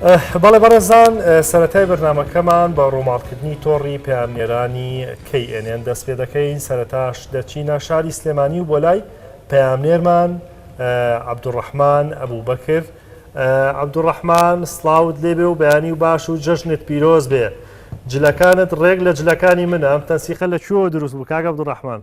بەڵێ بەڕێزان سەرەتای بەرنامەکەمان بە ڕووماڵکردنی تۆڕی پەیامنێرانی KNN دەست پێ دەکەین سەرەتاش دەچینە شاری سلێمانی و بۆ لای پەیامنێرمان عەبدولڕەحمان ئەبوبەکر عەبدولڕەحمان سڵاوت لێبێ و بەیانی و باش و جەژنت پیرۆز بێ جلەکانت ڕێک لە جلەکانی منە ئەم تەنسیقە لە کوێوە دروست بوو کاک عەبدولڕەحمان؟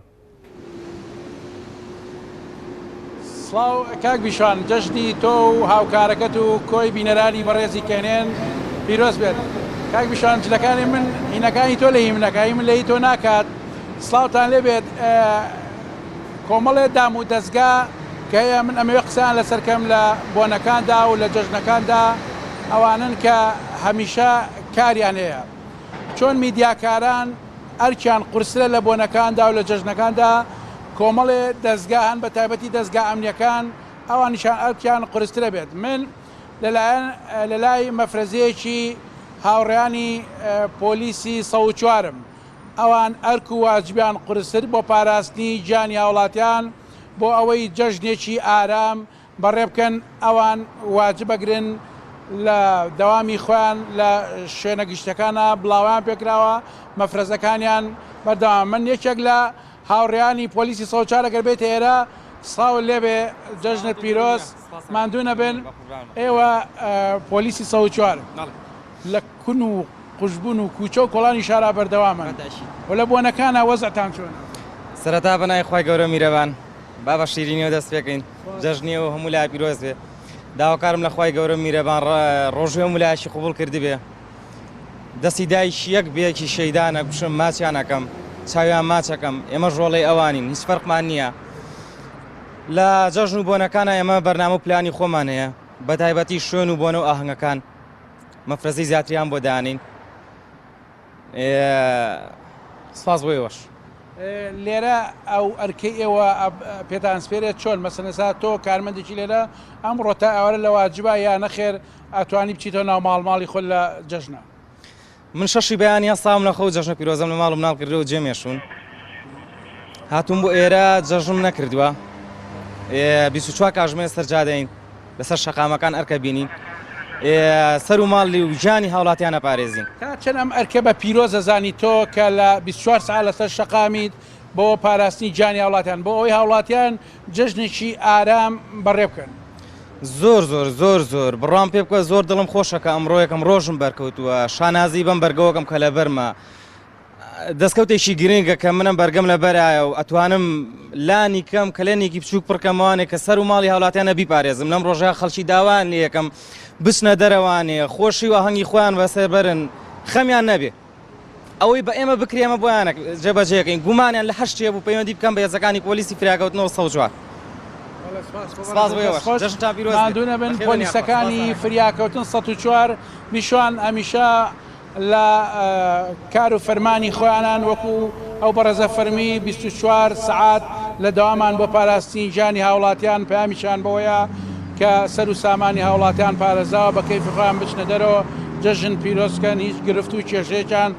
سڵاو کاک بیشان جەژنی تۆ و هاوکارەکەت و کۆی بینەرانی بەڕێزی کەنێن پیرۆز بێت کاک بیشان جلەکانی من هینەکانی تۆ لە هی منەکە هی من لە هی تۆ ناکات سڵاوتان لێ بێت کۆمەڵێ دام و دەزگا کە هەیە من ئەمەوێ قسەیان لەسەر کەم لە بۆنەکاندا و لە جەژنەکاندا ئەوانەن کە هەمیشە کاریان هەیە چۆن میدیاکاران ئەرکیان قورسترە لە بۆنەکاندا و لە جەژنەکاندا، کۆمەڵێ دەزگا هەن بە تایبەتی دەزگا ئەمنیەکان ئەوانیشان ئەرکیان قورسترە بێت من لەلایەن لەلای مەفرەزەیەکی هاوڕێیانی پۆلیسی 104 م ئەوان ئەرک و واجبیان قورستر بۆ پاراستنی گیانی هاوڵاتیان بۆ ئەوەی جەژنێکی ئارام بەڕێبکەن ئەوان واجبەگرن لە دەوامی خۆیان لە شوێنە گشتیەکانا بڵاوەیان پێکراوە مەفرەزەکانیان بەردەوامە من یەکێک لە هاوڕێیانی پۆلیسی 104 ئەگەر بێیتە ئێرە سڵاوت لێبێ جەژنت پیرۆز ماندوو نەبن ئێوە پۆلیسی 104 لە کون و قوژبن و کوچە و کۆڵانی شارا بەردەوامن و لە بۆنەکانا وەزعتان چۆنە؟ سەرەتا بەناوی خوای گەورە میرەبان با بە شیرینیەوە دەست پێکەین جەژنی ئەو هەموو لای پیرۆز بێ داواکارم لە خوای گەورە میرەبان ڕۆژوی هەموو لایەکی قبوڵ کردبێ دەستی دایکی یەک بێکی شەیدانە کوشم ماچیان ئەکەم چاویان ماچەکەم ئێمە ڕۆڵەی ئەوانین هیچ فەرقمان نییە لە جەژن و بۆنەکانە ئێمە بەرنامە و پلانی خۆمان هەیە بە تایبەتی شوێن و بۆنە و ئاهەنگەکان مەفرەزەی زیاتریان بۆ دانین سپاس بۆ ئێوەش. لێرە ئەو ئەرکەی ئێوە پێتان سپێرێت چۆن مەسەن ئێستا تۆ کارمەندێکی لێرە ئەمڕۆ تا ئێوارە لە واجبە یا نەخێر ئەتوانی بچیتەوە ناو ماڵ ماڵی خۆت لە جەژنە؟ من شەشی بەیانی هەستاوم لە خەو جەژنە پیرۆزەم لە ماڵ و مناڵ کردووە و جێمێشوون هاتووم بۆ ئێرە جەژنم نەکردووە 24 کاژمێر سەر جادەین لەسەر شەقامەکان ئەرکە بینین سەر و ماڵی و گیانی هاوڵاتیان ئەپارێزین. تا چەند ئەم ئەرکە بە پیرۆز ئەزانی تۆ کە لە 24 سەعات لەسەر شەقامیت بۆ پاراستنی گیانی هاوڵاتیان بۆ ئەوەی هاوڵاتیان جەژنێکی ئارام بەڕێ بکەن؟ زۆر زۆر زۆر زۆر بڕوام پێ بکە زۆر دڵم خۆشە کە ئەمڕۆ یەکەم ڕۆژم بەرکەوتووە شانازی بەم بەرگەوەکەم کە لەبەرمە دەستکەوتێکی گرنگە کە منم بەرگەم لەبەرایە و ئەتوانم لانی کەم کەلێنێکی بچووک پڕکەمەوانێ کە سەر و ماڵی هاوڵاتیانە بیپارێزم لەم ڕۆژە خەڵکی داوایان لێ یەکەم بچنە دەرەوانێ خۆشی و ئاهەنگی خۆیان بەسەر بەرن خەمیان نەبێ ئەوەی بە ئێمە بکرێ ئێمە بۆیان جێبەجێ کەین گومانیان لە هەر شتێ بوو پەیوەندی بکەن بە هێزەکانی پۆلیسی فریاکەوتنەوە 104 سپاس بۆ ئێوەش جەژنتان پیرۆز بێت. ماندوو نەبن پۆلیسەکانی فریاکەوتن 104 میشوان هەمیشە لە کار و فەرمانی خۆیانان وەکو ئەو بەڕێزە فەرمی 24 سەعات لە دەوامان بۆ پاراستنی گیانی هاوڵاتیان پەیامیشیان بەوەیە کە سەر و سامانی هاوڵاتیان پارێزراوە بە کەیفی خۆیان بچنە دەرەوە جەژن پیرۆز بکەن هیچ گرفت و کێشەیەکیان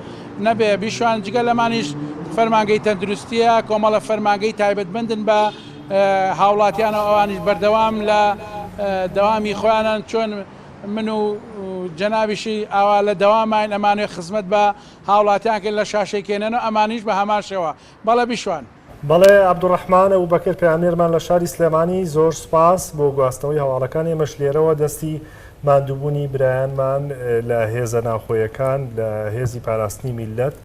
نەبێ بیشوان جگە لەمانیش فەرمانگەی تەندروستیە کۆمەڵە فەرمانگەی تایبەتمەندن بە هاوڵاتیانەوە ئەوانیش بەردەوام لە دەوامی خۆیانان چۆن من و جەنابیشی ئاوا لە دەواماین ئەمانەوێ خزمەت بە هاوڵاتیان کەین لە شاشەی کێنەن و ئەمانیش بە هەمان شێوە. بەڵێ بیشوان. بەڵێ عەبدولڕەحمان ئەبوبەکر پەیامنێرمان لە شاری سلێمانی زۆر سوپاس بۆ گواستنەوەی هەواڵەکان ئێمەش لێرەوە دەستی ماندووبوونی برایانمان لە هێزە ناوخۆیەکان لە هێزی پاراستنی میللەت.